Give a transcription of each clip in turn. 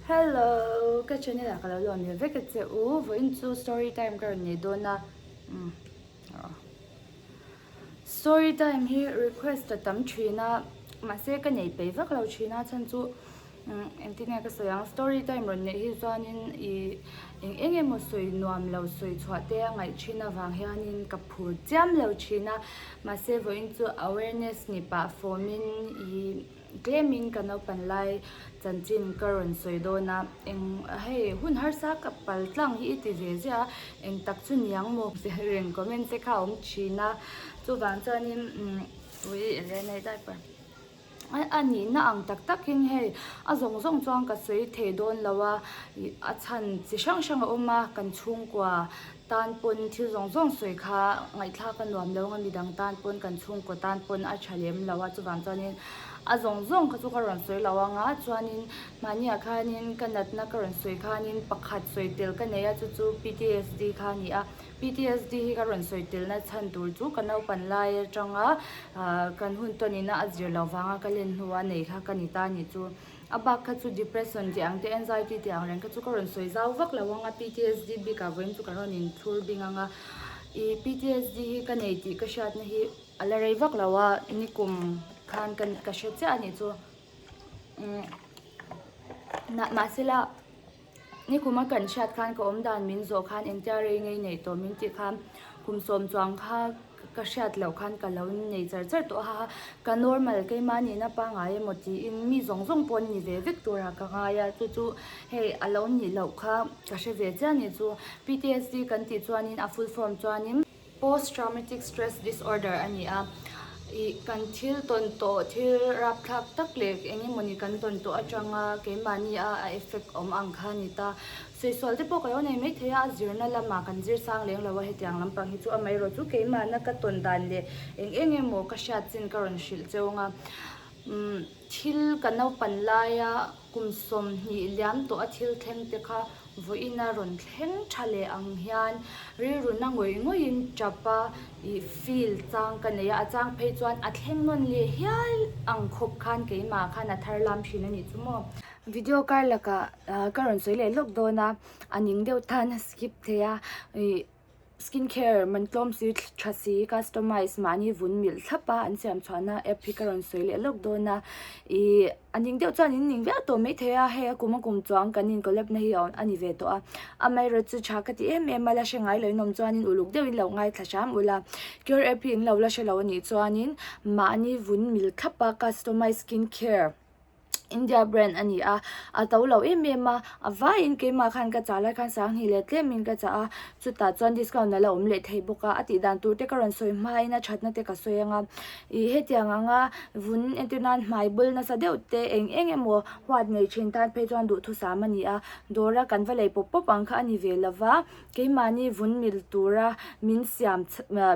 Hello ka channel ah ka lo lawn leh vek a che u vawiin chu story time ka rawn nei dawn a umm story time hi request a tam thin a mahse ka nei peih vak lo thin a chhan chu umm engtin nge ka sawi ang story time rawn neih hi chuanin ih eng eng emaw sawi nuam lo sawi chhuah te a ngaih thin avang hianin ka phur chiam lo thin a mahse vawiin chu awareness ni pah fawmin ih. Tlemin ka naupan lai chanchin ka rawn sawi dawn a, eng hei hun harsa ka pal tlang hi i ti ve ziah a, eng tak chu niang maw reng comment te kha a awm thin a, chuvang chuanin umm ui Elena i diaper a nihna ang tak takin hei a zawng zawng chuan ka sawi thei dawn lo a, ih a chhan chi hrang hrang a awm a, kan chhungkua tan pawn thil zawng zawng sawi kha ngaihthlak a nuam lo ang a midang tan pawn kan chhungkaw tan pawn a tha lem lo a chuvang chuanin a zawng zawng kha chu ka rawn sawi lo ang a chuanin mahniah khanin ka natna ka rawn sawi khanin pakhat sawi tel ka nei a chu chu P_T_S_D kha a ni a P_T_S_D hi ka rawn sawi telna chhan tur chu ka naupan lai atanga ah kan hun tawn ina a zir loh vanga ka len hnu a nei kha ka ni ta a nih chu. A bak kha chu depression tih ang te anxiety tih ang reng kha chu ka rawn sawi zau vak lo ang a PTSD bik ah vawiin chu ka rawn in thlur bing ang a ih PTSD hi ka nei tih ka hriatna hi a la rei vak lo a nikum khan ka ka hre chiah a nih chu umm mahsela. Nikum a kan hriat khan ka awm dan min zawh khan engtia rei ngei neih tawh min tih khan kum sawm chuang kha ka hriat loh khan ka lo nei char char tawh a, ka normal keimah nihna pangngai emaw tiin mi zawng zawng pawh an ni ve vek turah ka ngai a, chu chu hei a lo nih loh kha ka hre ve chiah a nih chu. PTSD kan tih chuanin a full form chuanin. Post Traumatic Stress Disorder a ni a, ih kan thil tawn tawh thil rapthlak tak leh eng emawni kan tawn tawh atanga keimahni a a effect awm ang kha a ni ta. Sawisawlh te pawh ka lo nei maithei a, a zirna lamah kan zir sang leng lo a hetiang lampang hi chu amaherawh chu keimahna ka tawn dan leh eng eng emaw ka hriat chin ka rawn hrilh cheu ang a. Umm thil ka naupan laia kum 20 liam tawh a thil thleng te kha vawiin a rawn thleng tha leh ang hian rilru na ngawih ngawih in tap a ih feel chang ka nei a, a chang phei chuan a thleng nawn leh hial ang khawp khan keimah khan a thar lam thin a nih chu maw. Video kar lakah ka rawn sawi leh lawk dawn a, a ning deuh tan a skip thei a ih. Skin care man tlawm si tha si customize mahni vun milh thlap a an siam chhuahna app hi ka rawn sawi leh lawk dawn a ih a ning deuh chuan in ning viau tawh maithei a hei a kum a kum chuang kan in collab na hi a ni ve tawh a amaherawhchu chu tha ka ti em em a la hre ngai lo in awm chuan in uluk deuh in lo ngaithla hram ula cure app hi in lo la hre lo a nih chuan in mahni vun milh thlap a customize skin care. India brand a ni a, a to lo em em a, a vaiin keimah khan ka chah lai khan 2000 leh tlemin ka chah a, chutah chuan discount a la awm leh thei bawk a, a tih dan tur te ka rawn sawi hmain a thatna te ka sawi ang a, ih hetiang anga vun entir nan hmai bul nasa deuh te eng eng emaw huat nei thin tan phei chuan duhthusam a ni a, dawra kan va lei pawp pawp ang kha a ni ve lova. Keimahni vun mil tura min siam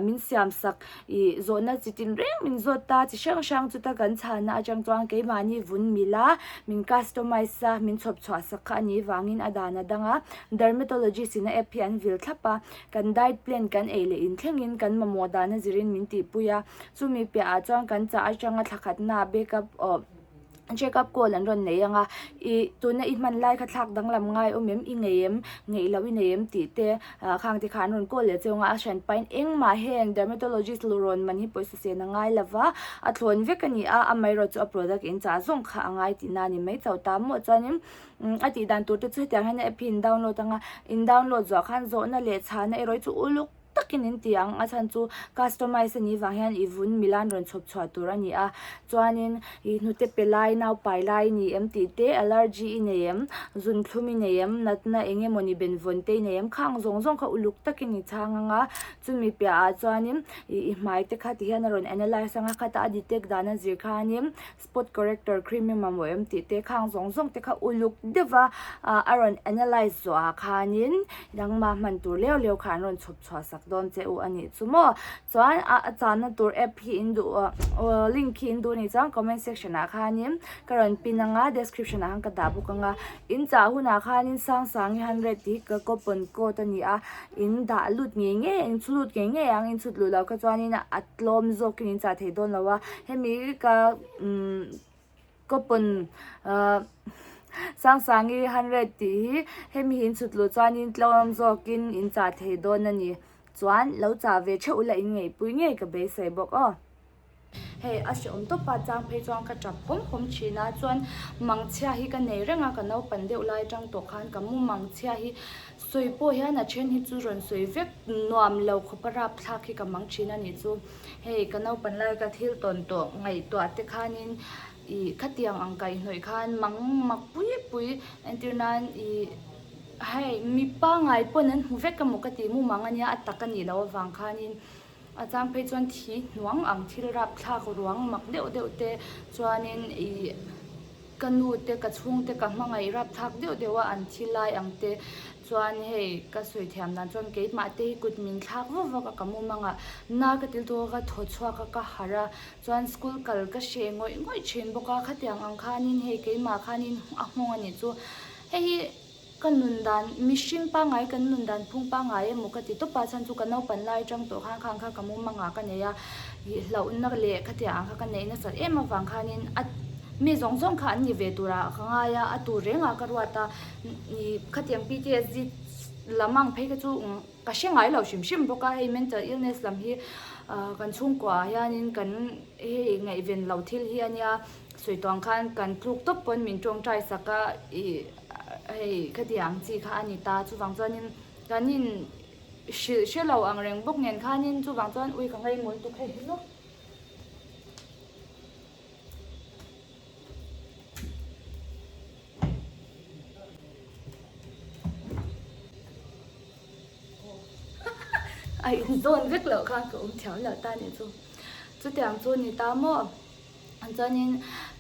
min siam sak ih zawhna chi tin reng min zawt ta chi hrang hrang chuta kan chhana atang chuan keimahni vun mila min customize a min chhawp chhuah sak kha a nih vangin a dan a dang a dermatologist in a app hi an vil thlap a kan diet plan kan ei leh in thlengin kan mamawh dan a zirin min tihpui a chumi piah ah chuan kan chah atanga thla khatna backup aw Check up call an rawn nei ang a, ih tuna i hman lai kha thlak danglam ngai awm em, i ngei em, ngeih loh i nei em tih te ah khang te kha an rawn call leh cheu ang a, a hran pahin engmah heng dermatologist lu rawn man hi pawisa sen a ngai lova, a thlawn vek a ni a, amaherawh chu a product in chah zawng kha a ngai tihna a ni mai chauh ta maw chuanin a tih dan tur te chu hetiang hian app hi in download ang a, in download zawh khan zawhna leh chhana erawh hi chu uluk. takin in ti ang a chhan chu customize a nih vang hian i vun milan rawn chhawp chhuah tur a ni a chuanin ih hnute pe lai nau pai lai i ni em tih te allergy i nei em zunthlum i nei em natna eng emawni benvawn te i nei em khang zawng zawng kha uluk takin i chhang ang a chumi piah ah chuanin ih i hmai te kha ti hian a rawn analyse ang a khata a detect dan a zir khanin spot corrector cream i mamawh em tih te khang zawng zawng te kha uluk deuh va ah a rawn analyse zawh ah khanin nangmah hman tur leu leu kha an rawn chhawp chhuah sak dawn che u a nih chu maw chuan a a channa tur app hi in duh ah link hi in duh anih chuan comment section ah khanin ka rawn pin ang a description ah khan ka dah bawk ang a in chah hunah khanin Sangsangi hundred tih hi ka coupon code a ni a in dah lut ngei ngei in chhu lut ngei ngei ang in chhut luh loh kha chuanin a tlawm zawkin in chah thei dawn lo a hemi ka umm coupon ahh. Sangsangi 100 tih hi hemi hi in chhut luh chuanin tlawm zawkin in chah thei dawn a ni. Chuan lo chah ve theuh ula in ngaihpui ngei ka beisei bawk aw. Hei a hreawm tawp a chang phei chuan ka tap hawm hawm thin a chuan mangchhia hi ka nei reng a ka naupan deuh lai atang tawh khan ka mu mangchhia hi sawi pawh hian a then hi chu rawn sawi vek nuam lo khawp a rapthlak hi ka mang thin a nih chu hei ka naupan lai ka thil tawn tawh ngaihtuah te khanin ih khatiang ang kaihhnawih khan mang mak pui pui entir nan ih hei mi pangngai pawn an hmu vek emaw ka tih mumang ania a tak a nih loh avang khanin. A chang phei chuan thi hnuang ang thil rapthlak ruang mak deuh deuh te chuanin ih ka nu te ka chhung te ka hmangaih rapthlak deuh deuh a an thi lai ang te chuan hei ka sawi thiam dan chuan keimah te hi kut min thlak vak vak a ka mumang ah na ka til tuk a ka thaw chhuak a ka harh a chuan school kal ka hreh ngawih ngawih thin bawk a khatiang ang khanin hei keimah khanin a nghawng a nih chu hei hi. Ka nun dan, mihring pangngai kan nun dan phung pangngai emaw ka ti tawp a, chhan chu ka naupan lai atang tawh khan khang kha ka mumangah ka nei a, ih hlauhna leh khatiang ang kha ka neih nasat em avang khanin a mi zawng zawng kha an ni ve turah ka ngai a, a tur rengah ka ruat a, ih khatiang PTSD lam ang phei kha chu ka hre ngai lo hrim hrim bawk a, hei mental illness lam hi kan chhungkua ah hianin kan hei ngaihven lo thil hi a nia, sawi tawh ang khan kan tluk tawp pawn min tawngtai sak a, ih. Hei khatiang chi kha a ni ta, chuvang chuanin kan in hrilh hre lo ang reng bawk nen khanin chuvang chuan ui ka ngaimawlh tuk hei hi lawk. A inzawn vek loh khan ka awm thiam loh ta nih chu, chutiang chu ni ta maw. Chuanin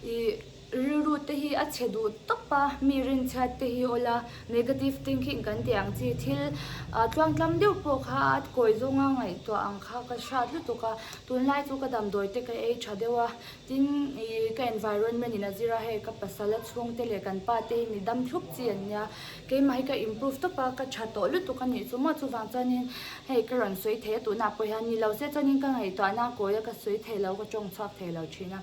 ih rilru te hi a chhe duh tawp a, mi rinchhiat te hi awl a, negative thinking kan tih ang chi thil ah tluangtlam deuh pawh kha a kawi zawnga ngaihtuah ang kha ka hriat lutuk a, tunlai chu ka damdawi te ka ei tha deuh a, tin ih ka environment in a zir a, hei ka pasal a chhungte leh kan pa te hi mi dam thlup chi an nia, keimah hi ka improve tawp a, ka tha tawh lutuk a nih chu maw chuvang chuanin hei ka rawn sawi thei a tunah pawh hian ni lo se chuanin ka ngaihtuahna a kawi a ka sawi thei lo ka tawng chhuak thei lo thin a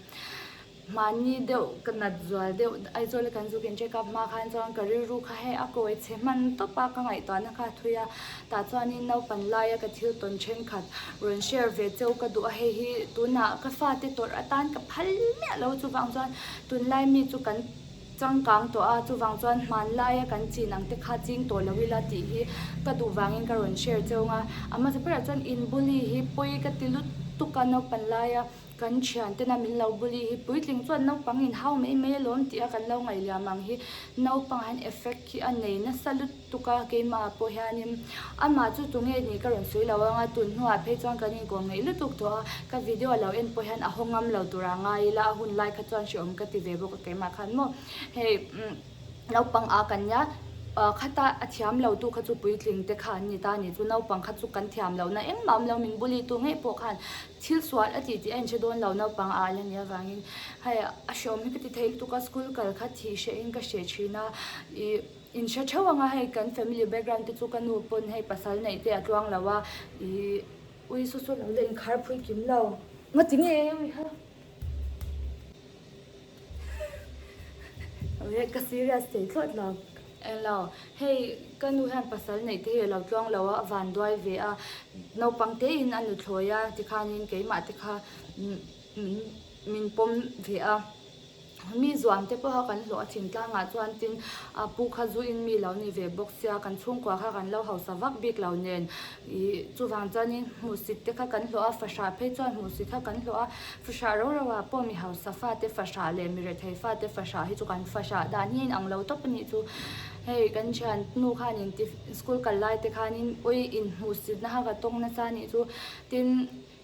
mahni deuh ka nat zual deuh Aizawl a kan zuk in check up hma khan chuan ka rilru kha hei a kawi chhe hman tawp a ka ngaihtuahna kha a thui a tah chuanin naupan laia ka thil tawn thenkhat rawn share ve cheu ka duh a hei hi tunah ka fate tawrh atan ka phal miah lo chuvang chuan tunlai mi chu kan Changkang tawh a, chuvang chuan hmanlaia kan chin ang te kha ching tawh lo ila tih hi ka duh vangin ka rawn share cheu ang a. A hmasa berah chuan in bully hi pawi ka ti lutuk a, naupan laia kan thian tena min lo bully hi puitling chuan naupang in hau mai mai alawm tih a kan lo ngaihliam ang hi naupangah hian effect hi a nei nasa lutuk. tuk a, keimah pawh hianin amah chu tunge nih ka rawn sawi lo ang a, tun hnuah phei chuan kan inkawm ngeih lutuk tawh a, ka video lo en pawh hian a haw ngam lo tur a ngai ila, a hun lai kha chuan hrehawm ka ti ve bawk a keimah khan maw hei naupang a kan nia khata a thiam lo tu kha chu puitling te kha an ni ta a ni chu naupang kha chu kan thiam lohna engmah awm lo min bully tu ngei pawh khan thil sual a tih tih a inhre dawn lo naupang a la nih avangin hei a hrehawm hi ka ti thei lutuk a school kal kha thih hrehin ka hreh thin a ih. In hre theuh ang a, hei kan family background te chu ka nu pawn hei pasal neih te a tluang lo a, ih ui saw saw lo la inkhar phui kim lo. Nga ti nge ui ha. Awle ka serious thei thlawt lo. Englo, hei ka nu hian pasal neih te hi a lo tluang lo a, a van duai ve a, naupang te in a nuthlawi a tikhanin keimah te kha min min pawm ve a. Mi zuam te pawha kan hlawh a thin tlangah chuan tin a pu kha zu in mi lo ni ve bawk sia kan chhungkua kha kan lo hausa vak bik lo nen ih chuvang chuanin hmuhsit te kha kan hlawh a fahrah phei chuan hmuhsit kha kan hlawh a fahrah ro ro ah pawh mi hausa fate fahrah leh mi rethei fate fahrah hi chu kan fahrah dan hi a inang lo tawp a nih chu hei kan thian nu khanin ti school kal lai te khanin ui inhmuhsitna kha ka tawng nasa a nih chu tin.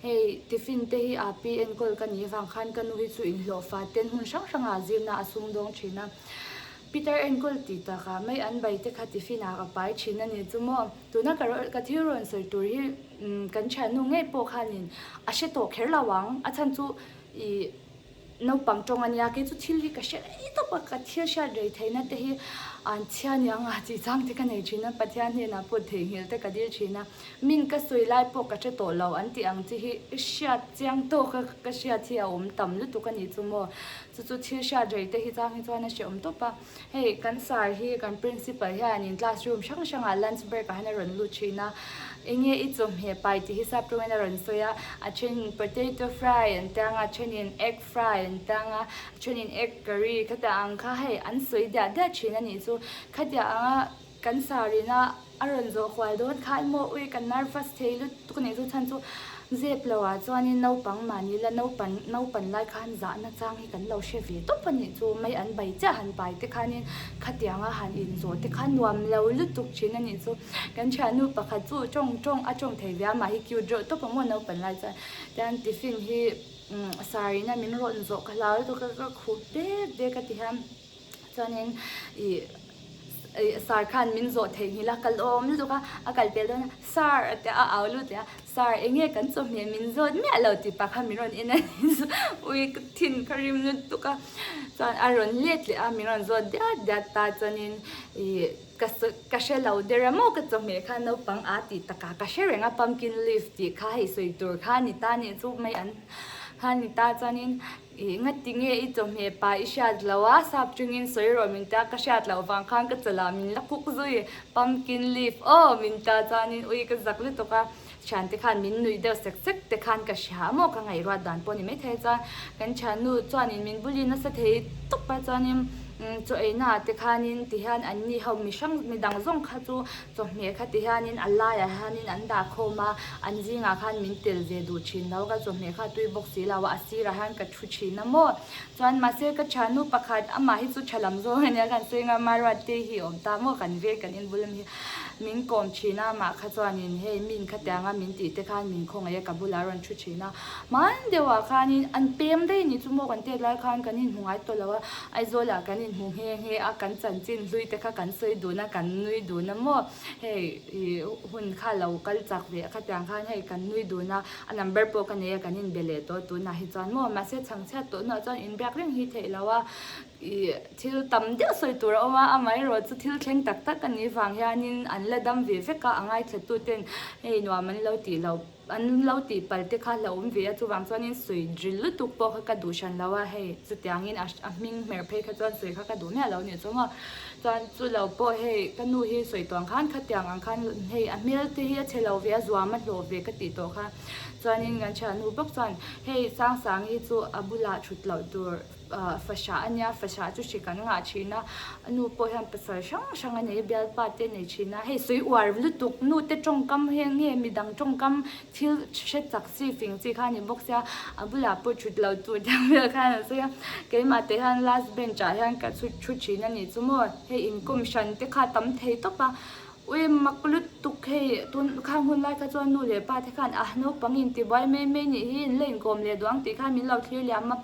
Hei tiffin te hi a pi enkawl ka nih vang khan ka nu hi chu inhlawh fa ten hmun hrang hrangah zirna a sum dawng thin a. Peter enkawl tih takah mai an bai te kha tiffin ah ka pai thin a ni chu maw. Tuna ka ka thil rawn sawi tur hi kan thiannu ngei pawh khanin a hre tawh kher lo ang. A chhan chu ih. Naupang tawng a nia, kei chu thil hi ka hre rei tawp a, ka thil hriat rei theihna te hi an chhia niang a tih chang te ka nei thin a, Pathian hnenah pawh theihnghilh te ka dil thin a, min ka sawi lai pawh ka hre tawh lo an tih ang chi hi hriat chiang tawk a ka hriat hi a awm tam lutuk a nih chu maw, chu chu thil hriat rei te hi chang hi chuan a hrehawm tawp a, hei kan sir hi kan principal hianin classroom hrang hrangah lunch break ah hian a rawn lut thin a, Enge i chawhmeh pai tih hi sap tawngin a rawn sawi a, a thenin potato fry an ti ang a, a thenin egg fry an ti ang a, a thenin egg curry khatiang ang kha hei an sawi diah diah thin a nih chu. Khatiang anga kan sarina a rawn zawh kual dawn khan maw ui kan nervous thei lutuk a nih chu chhan chu zep lo ah chuanin naupang mahni la naupan naupan lai khan zahna chang hi kan lo hre ve tawp a nih chu mai an bai chiah han pai te khanin khatianga han inzawh te kha nuam lo lutuk thin a nih chu. Kan thiannu pakhat chu tawng tawng a tawng thei ve a, mah hi cute reuh tawp a maw naupan lai chuan tian tiffin hi sarina min rawn zawh ka hlau lutuk a ka khup dek dek a ti hian chuanin ih ih sar khan min zawh theihnghilh a ka lawm lutuk a a kal pel dawn a sar a tia a au lut leh a sar eng nge kan chawhmeh min zawt miah lo tih pah khan min rawn en a ni chu ui ka thin ka rim lutuk a chuan a rawn let leh a min rawn zawt diat diat ta chuanin ih. Ka ka hre lo der a maw ka chawhmeh kha naupang a tih takah ka hre reng a pumpkin leaf tih kha hei sawi tur kha a ni ta nih chu mai an kha a ni ta chuanin ih ngati nge i chawhmeh pa i hriat lo a sap chungin sawi rawh min tia ka hriat loh vang khan ka chawlh ah min la kuk zui pumpkin leaf aw min tia chuanin ui ka zak lutuk a thiante khan min nuih deuh sek sek te khan ka hria a maw ka ngaihruat dan pawh a ni maithei a chuan kan thiannu chuanin min buli nasa thei tawp a chuanin chaw eina ah te khanin ti hian an ni ho mi hrang mi dang zawng kha chu chawhmeh kha ti hianin a laiah hianin an dah khawm a an zingah khan min tel ve duh thin lo ka chawhmeh kha a tui bawk si lo a a sirah hian ka thu thin a maw chuan mahse ka thiannu pakhat amah hi chu tha lam zawng ania khan sawi ngam a Ruatte hi a awm ta maw kan veng kan inbul ami hi. Min kawm thin a, mah kha chuanin hei min khatianga min tih te khan min khawngaih a, ka bulah a rawn thu thin a. Hman deuhah khanin an pem daih ni chu maw kan tet lai khan kan inhmu ngai tawh lo a, Aizawlah kan inhmu nghe nghe a, kan chanchin hlui te kha kan sawi dun a, kan nui dun a maw hei ih hun kha lo kal chak ve a khatiang khan hei kan nui dun a, a number pawh ka nei a kan inbe leh tawh tunah hi chuan maw mahse chhangchhiat tawh hnuah chuan inbiak reng hi theih lo a. Ih thil tam deuh sawi tur a awm a, amaherawh chu thil thleng tak tak a nih vang hianin an la dam ve vek a, a ngaithla ten hei nuam an lo tih loh an lo tih pal te kha hlauhawm ve a, chuvang chuanin sawi ril lutuk pawh kha ka duh hran lo a, hei chutiangin a a hming hmer phei kha chuan sawi kha ka duh miah lo a nih chu maw. Chuan chu lo pawh hei ka nu hi sawi tawh ang khan khatiang ang khan hei a hmel te hi a chhe lo ve a, zuam a hlawh ve ka tih tawh kha chuanin kan thiannu bawk chuan hei Sangsangi chu a bulah thut loh tur. Fahrah a nia, fahrah chu hri kan ngah thin a, a nu pawh hian pasal hrang hrang a nei a, bialpa te a nei thin a, hei sawi uar lutuk nu te tawngkam hi nge midang tawngkam thil hre chak chi fing chi kha a ni bawk sia, a bulah pawh thut lo tur te ang vel khan an sawi a, keimah te hian last bench ah hian ka chhut thu thin a nih chu maw, hei inkawm hran te kha a tam thei tawp a, ui mak lutuk hei tun khang hun lai kha chuan nu leh pa te khan ah naupang intibuai mai mai nih hi in la inkawm leh duh ang tih khan min lo thlir liam a.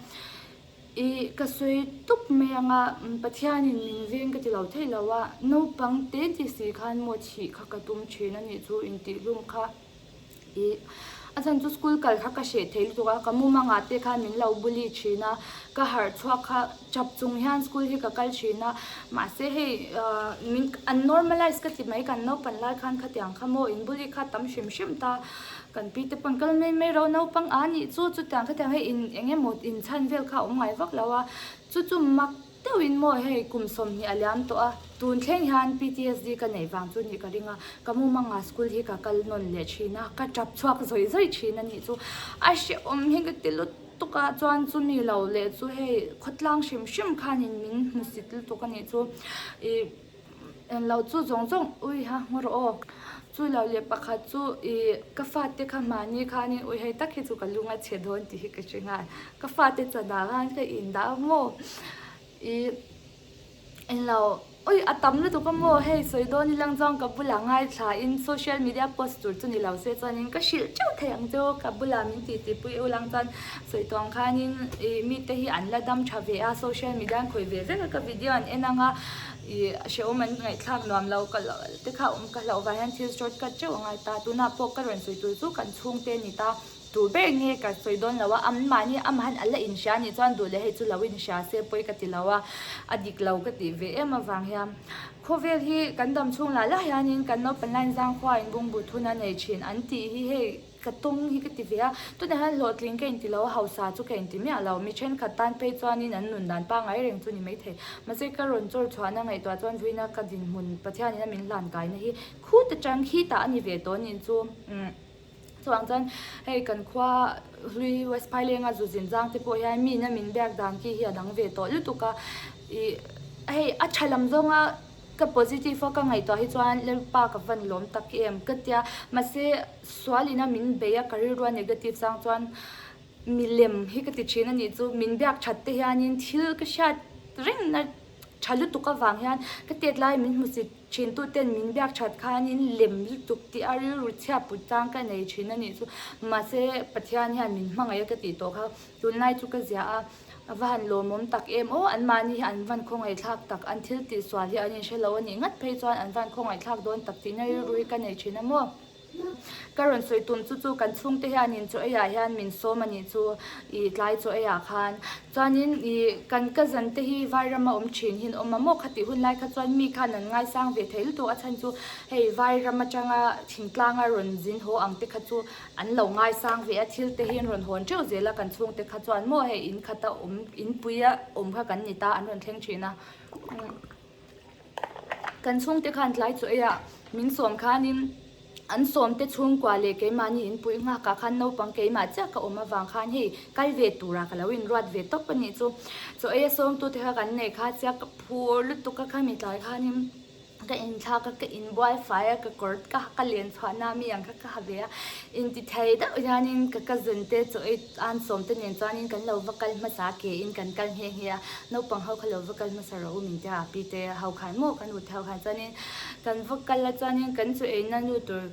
Ih, ka sawi tup mai ang a, Pathianin min veng ka ti lo theih lo a, naupang te ti si khan maw thih kha ka tum thin a nih chu intihhlum kha. Ih, a chhan chu school kal kha ka hreh thei lutuk a, ka mumangah te khan min lo bully thin a, ka harh chhuak kha chap chung hian school hi ka kal thin a, mahse hei min an normalise ka ti mai kan naupan lai khan khatiang kha maw in bully kha tam hrim hrim ta. Kan pi te pawn kal mai mai ro naupang a nih chu chutiang khatiang hei in eng emaw in chhan vel kha a awm ngai vak lo a, chu chu mak deuhin maw hei kum 20 a liam tawh a, tun thleng hian PTSD ka neih vang chu nih ka ring a, ka mumanga school hi ka kal nawn leh thin a, ka tap chhuak zawih zawih thin a nih chu, a hrehawm hi ka ti lutuk a, chuan chumi lo leh chu hei khawtlang hrim hrim khanin min hmusit lutuk a nih chu ih. Englo chu zawng zawng ui ha ngaw rawh aw. Chu lo leh pakhat chu ih ka fate kha mahni khanin ui hei tak hi chu ka lung a chhe dawn tih hi ka hre nghal. Ka fate chanah khan ka indah a maw ih englo ui a tam lutuk a maw hei sawi dawn ilang chuan ka bulah ngaithla in social media post tur chu ni lo se chuanin ka hrilh teuh thei ang che aw ka bulah min tih tih pui ulang chuan sawi tawh ang khanin ih mite hi an la dam tha ve a social media an khawih ve vek a ka video an en ang a. Ih hrehawm an ngaihthlak nuam lo ka lo te kha awm ka hlauh vang hian thil short cut teuh a ngai ta tunah pawh ka rawn sawi tur chu kan chhungte a ni ta. Tu ber nge ka sawi dawn lo a, anmahni amahan a la inhria anih chuan duh leh hei chu lo inhria se pawi ka ti lo a, a dik lo ka tih ve em avang hian khawvel hi kan dam chhung lah lah hianin kan naupang lain zangkhua in bungbut hun a nei thin an tih hi hei ka tawng hi ka ti ve a, tunah hian hlawhtling ka inti lo a, hausa chu ka inti miah lo, mi thenkhat tan phei chuanin an nun dan pangngai reng chu ni maithei, mahse ka rawn chawr chhuahna ngaihtuah chuan vuina ka dinhmun Pathianin a min hlan kaina hi khut atang khitah a ni ve tawh anih chu umm. Chuvang chuan hei kan khua hlui West Phailenga zu zin zang te pawh hian mi ina min biak dan khi hi a dang ve tawh lutuk a, ih hei a tha lam zawnga ka positive a ka ngaihtuah hi chuan Lalpa ka van lawm tak em ka tia mahse sual ina min bei a ka rilrua negative zang chuan milem hi ka ti thin a nih chu min biak that te hianin thil ka hriat rengna tha lutuk avang hian ka tet lai min hmu chit Thin tu ten min biak that khanin lem lutuk tih a rilru chhia put chang ka nei thin a nih chu. Mahse Pathian hian min hmangaih a ka tih tawh kha tunlai chu ka ziah a, a va han lawmawm tak em aw, anmahni hi an van khawngaihthlak tak, an thil tih sual hi an inhre lo a nih ngat phei chuan an van khawngaihthlak dawn tak tihna rilru hi ka nei thin a maw. Ka rawn sawi tum chu chu kan chhungte hianin chaw eiah hian min sawm a nih chu ih tlai chaw eiah khan chuanin ih kan cousin te hi Vairama awm thin hi an awm a maw khatih hun lai kha chuan mi khan an ngaisang ve thei lutuk a chhan chu hei Vairam atanga thingtlanga rawn zin haw ang te kha chu an lo ngaisang ve a thil te hi an rawn hawn teuh zel a kan chhungte kha chuan maw hei in khata awm inpuia awm kha kan ni ta an rawn thleng thin a. Kan chhungte khan tlai chaw eiah min sawm khanin an sawmte chhungkua leh keimahni inpuih nghakah khan naupang keimah chiah ka awm avang khan hei kal ve turah ka lo inruat ve tawp a nih chu. Chaw eia sawmtute kha kan neih kha chiah ka phur lutuk a khami tlai khanin ka inthlak a, ka inbuai fai a, ka kawr ka ka len chhuahna mi ang kha ka ha ve a. Intithei deuh hianin ka cousin te chaw ei an sawmte nen chuanin kan lo va kal hmasa a kein kan kal nghe nghe a, naupang ho kha lo va kal hmasa rawh u min tia a pi te ho khan maw kan u te ho khan chuanin kan va kal a chuanin kan chaw eina nu tur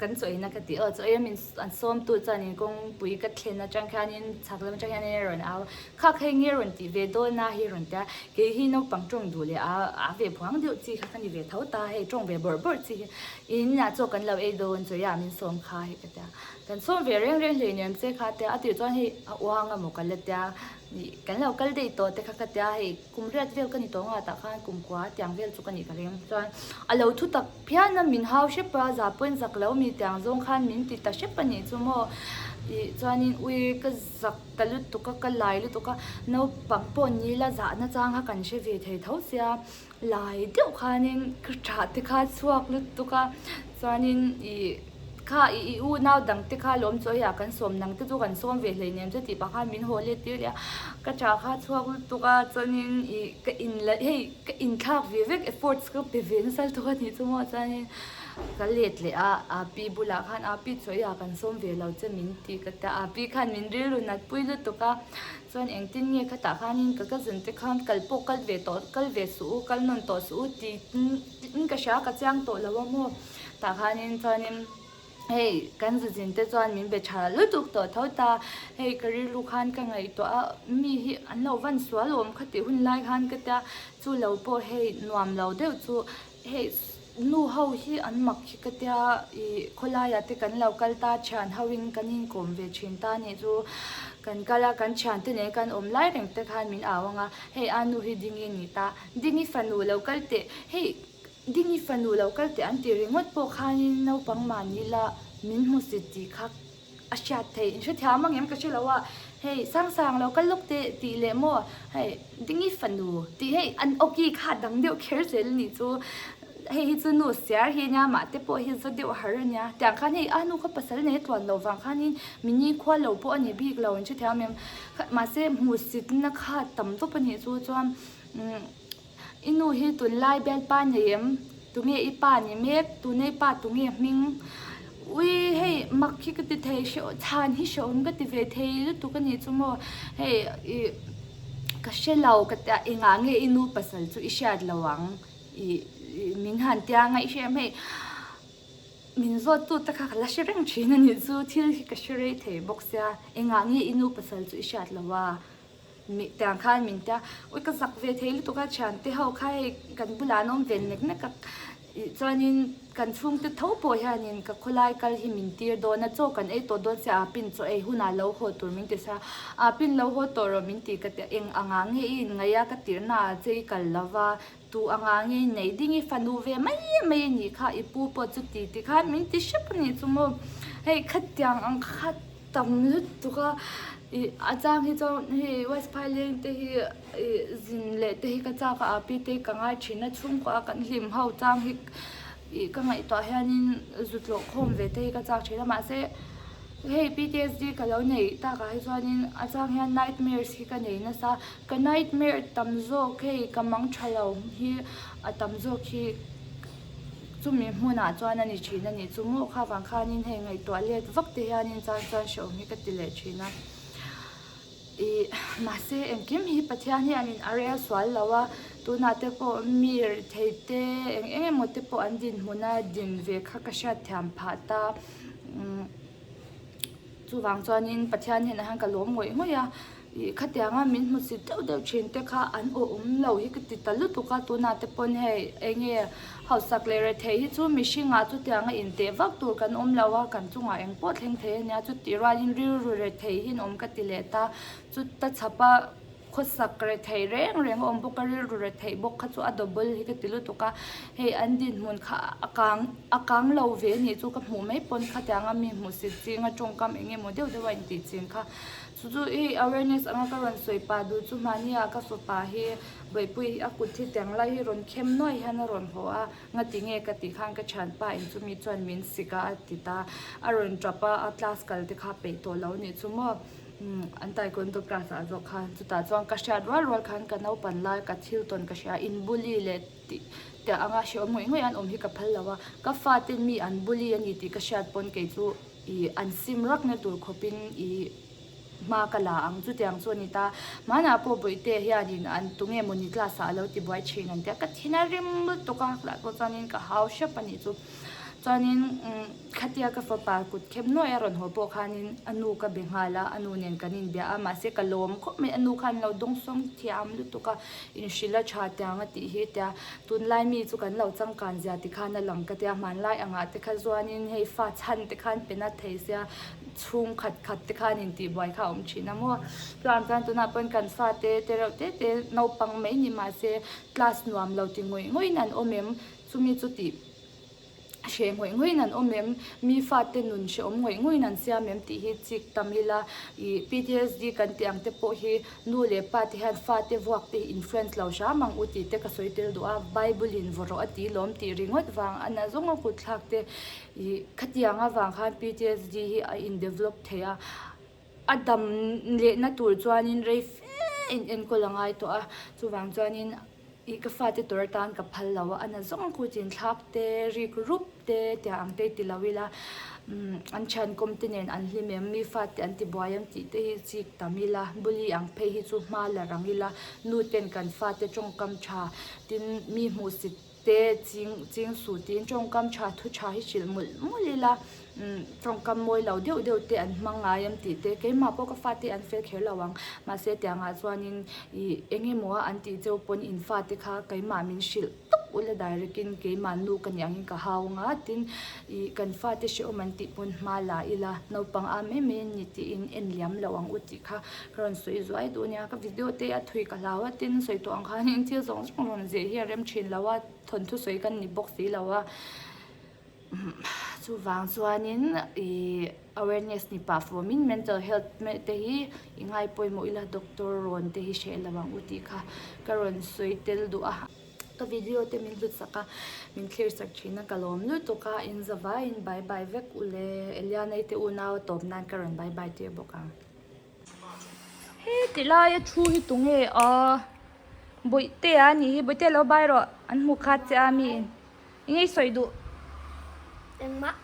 kan chaw eina ka tih aw chaw ei a min an sawm tu chuanin kawngpui ka thlen atang khianin chhak lam atang hianin a rawn au a khak hei nge rawn tih ve dawn a hi rawn tia kei hi naupang tawng duh leh a a ve phuang deuh chi kha ka ni ve tho ta hei tawng ve bawrh bawrh chi hi in ah chaw kan lo ei dawn chaw eiah min sawm kha hei ka tia. Kan sawm ve reng reng hleinem che kha tia a tih chuan hei a uang emaw ka la tia ih kan lo kal daih tawh te kha ka tia hei kum riat vel ka ni tawh nga tah khan kum kua tiang vel chu ka nih ka ring chuan a lo thu tak phian a min hau hrep a za pawhin zak lo mi tiang zawng khan min ti ta hrep a nih chu maw ih chuanin ui ka zak ta lutuk a ka lai lutuk a naupang pawh ni la zahna chang kha kan hre ve thei tho sia lai deuh khanin ka thah te kha chhuak lutuk a chuanin ih kha ih i u nau dang te kha lawm chu hei kan sawm dang te chu kan sawm ve hlei nem chu tih pah khan min haw let tir leh a ka thah kha chhuak lutuk a chuanin ih ka in la hei ka inthlak ve vek efforts ka pe ve nasa lutuk a nih chu maw chuanin ka let leh a api bulah khan api chu hei kan sawm ve lo che min tih ka tia api khan min rilru nat pui lutuk a. Chuan engtin nge khatah khanin ka cousin te khan kal pawh kal ve tawh kal ve suh u kal nawn tawh suh u tiin ka hria ka chiang tawh lo a maw tah khanin chuanin hei kan zuzin te chuan min be tha lutuk tawh tho ta hei ka rilru khan ka ngaihtuah a mi hi an lo van sual awm kha tih hun lai khan ka tia chu lo pawh hei nuam lo deuh chu hei Nu ho hi an mak hi ka tia ih khawlaiah te kan lo kal ta thian ho in kan inkawm ve thin ta nih chu kan kal a kan thian te nen kan awm lai reng te khan min au ang a hei a nu hi Dingi a ni ta Dingi fanu lo kal teh hei Dingi fanu lo kal teh an tih ringawt pawh khanin naupang mahni la min hmu si tih kha a hriat theih in hrethiam ang em ka hre lo a hei sang sang lo kal lawk teh tih leh maw hei Dingi fanu tih hei an awki kha dang deuh kher zel a nih chu hei hi chu nu siar hi ania mah te pawh hi za deuh har ania tiang khan hei a nu kha pasal nei a tluan loh vang khanin mini khua lo pawh a ni bik lo in hrethiam em mahse hmuhsitna kha tam tawp a nih chu chuan umm. I nu hi tunlai bialpa nei em? Tunge i pa ni mek? Tune i pa tunge hming? Ui hei mak hi ka ti thei hreuh chhan hi hrehawm ka ti ve thei lutuk a nih chu maw hei ih ka hre lo ka tia engah nge i nu pasal chu i hriat lo ang ih min han tia ngaih hreh em hei min zawt tu te kha ka la hre reng thin a nih chu thil hi ka hre rei thei bawk sia engah nge i nu pasal chu i hriat lo a. Tiang khan min tia, ui ka zak ve thei lutuk a thiante ho kha hei kan bulah an awm ve nek nek a. Ih chuanin kan chhungte tho pawh hianin ka khawlai kal hi min tir dawn a, chaw kan ei tawh dawn sia a pin chaw ei hunah lo haw tur min ti sia, a pin lo haw tawh rawh min ti ka ti a, eng angah nge i inngaih a ka tirhna ah che i kal lo va, tu angah nge i neih ding i fanu ve mai mai a nih kha i pu pawh chuti ti khan min ti hrep a nih chu maw, hei khatiang ang kha tam lutuk a, ih a chang hi chuan hei west phaileng te hi ih zin leh te hi ka chak a a pi te ka ngai thin a chhungkua a kan hlim ho chang hi ih ka ngaihtuah hianin zu tlawh khawm ve te hi ka chak thin a mahse hei P_T_S_D ka lo neih takah hi chuanin a chang hian nightmares hi ka nei nasa ka nightmare tam zawk hei ka mang tha lo hi a tam zawk hi. Chumi hmunah chuan a ni thin a nih chu maw kha vang khanin hei ngaihtuah let vak te hianin chuan chuan hrehawm hi ka ti leh thin a. Ih mahse engkim hi Pathian hianin a rel sual lo a, tunah te pawh mi rethei te eng eng emaw te pawh an dinhmuna din ve kha ka hriatthiam phah ta. Umm chuvang chuanin Pathian hnenah hian ka lawm ngawih ngawih a. Ih khatianga min hmu sit deuh deuh thin te kha an aw awm lo hi ka ti ta lutuk a, tunah te pawn hei eng nge hausak leh rethei hi chu mihringah chutianga inteh vak tur kan awm lo a, kan chungah eng pawh thleng thei a nia, chutih rualin rilru rethei hi an awm ka ti leh ta, chuta chhapa khawsak rethei reng reng a awm bawk a, rilru rethei bawk kha chu a double hi ka ti lutuk a, hei an dinhmun kha a kang a kang lo ve a nih chu ka hmuh mai pawn khatianga mi hmuhsit chinga tawngkam eng emaw deuh deuh a intih chin kha. Chu chu i awareness anga ka rawn sawi pah duh chu mahni ah ka fapa hi Bawihpui a kut hi tiang lai hi rawn khem nuai hian a rawn haw a, ngati nge ka tih khan ka thianpa in chumi chuan min sik a a ti ta, a rawn tap a, a class kal te kha peih tawh lo nih chu maw an taekwondo class ah zawk khan chutah chuan ka hriat rual rual khan ka naupan lai ka thil tawn ka hria in bully leh tih tiang anga hrehawm ngawih ngawih an awm hi ka phal lo a, ka fate mi an bully a ni tih ka hriat pawn kei chu. Ih an sim rak na tur khawpin ih hma ka la ang chutiang chu a ni ta. Hmanah pawh Bawihte hianin an tunge mawni class ah a lo ti buai thin an tia ka thin a rim lutuk a lah pawh chuanin ka hau hrep a nih chu. Chuanin umm khatia ka fapa kut khem nuai a rawn haw pawh khanin a nu ka be nghal a, a nu nen kan inbia a mahse ka lawm khawp mai a nu khan lo dawngsawng thiam lutuk a inhrilh a tha tiang a tih hi tia Tunlai mi chu kan lo changkan zia ti khan a lang ka tia, hmanlai angah te kha chuanin hei fa chhan te khan pe nat thei sia, chhung khat khat te khan intihbuai kha a awm thin a maw. Chuan chuan tunah pawhin kan fa te te reuh te te naupang mai ni mahse class nuam lo ti ngawih ngawih in an awm em, chumi chu tih. Hreh ngawih ngawih in an awm em? Mi fate nun hrehawm ngawih ngawih in an siam em tih hi chik tam ila. Ih PTSD kan tih ang te pawh hi nu leh pa te hian fate vuak te hi influence lo hram ang u tih te ka sawi tel duh a. Bible in vaw rawh a ti lawm tih ringawt vang a na zawng a kut thlak te ih khatiang avang khan PTSD hi a in develop thei a. A dam lehna tur chuanin rei fe in enkawl a ngai tawh a, chuvang chuanin ih ka fate tur atan ka phal lo a, a na zawng khu chin thlak te, rik rup te tiang ang te ti lo ila umm an thiankawm te nen an hlim em, mi fate an ti buai em tih te hi chik tam ila, bully ang phei hi chu hma la rang ila, nu ten kan fate tawngkam tha tin mi hmuhsit te ching ching suh tiin tawngkam tha thu tha hi hrilh mawlh mawlh ila umm tawngkam mawi lo deuh deuh te an hmang ngai em tih te keimah pawh ka fate an fel kher lo ang mahse tiangah chuanin ih eng emaw a an tih cheu pawn in fate kha keimah min hrilh tawp ula direct in keimah nu ka nih angin ka hau ang a tin ih kan fate hrehawm an tih pawn hma la ila naupang a mai mai an ni tiin en liam lo ang u tih kha ka rawn sawi zuai duh ania ka video te a thui ka hlau a tin sawi tawh ang khanin thil zawng zawng rawn zeh hi a rem thin lo a thawnthu sawi kan ni bawk si lo a chuvang chuanin ih awareness ni pah fawmin mental health te hi i ngai pawimawh ila doctor rawn te hi hreh lo ang u tih kha ka rawn sawi tel duh a. Ka video te min hlut sak a, min thlir sak thin a, ka lawm lutuk a, in za vaiin bye bye vek u le, Eliana-i te unau a tawp nan ka rawn bye bye tir bawk ang. He ti laia thu hi tunge a Bawihtea a nih hi, Bawihtea lo bai rawh, an hmu khat che a mi in, eng nge i sawi duh? Engmah.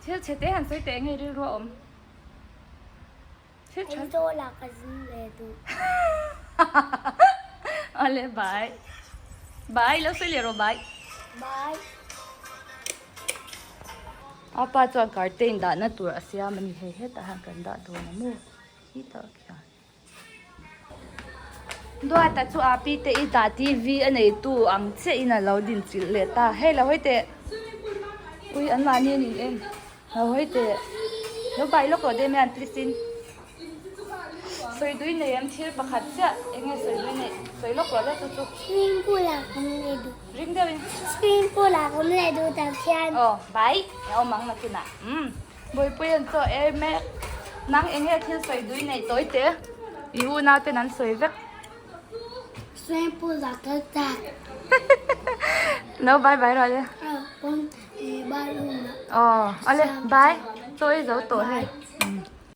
Thil chhe te han sawi teh eng nge rilru a awm? Thil tha. Aizawl ah ka zin ve duh. Awle bye. Bye lo sawi leh rawh bye. Bye. A pa chuan curtain dahna tur a siam a ni hei hetah hian kan dah dawn a maw khitah khian. Duata chu a pi te i dah TV a neitu ang chiah in a lo din chilh leh ta. Hei lo hawi teh. Ui an mahni an in en. Lo hawi teh. Lo bai lawk rawh Damian please in. Sawi dui nei em thil pakhat chiah eng nge sawi dui neih sawi lawk rawh le chu chu. Swimming pool ah ka awm leh duh. Ring deuh in. Swimming pool ah ka awm leh duh tak hian. Aw bai a awm ang nakinah umm Bawihpui an chaw e mek nang eng nge thil sawi dui neih tawi teh i unau ten an sawi vek. Swimming pool ah kal tak. Lo bye bye rawh le. Aw pawn bathroom ah. Aw ale bye chaw i zo tawh hei.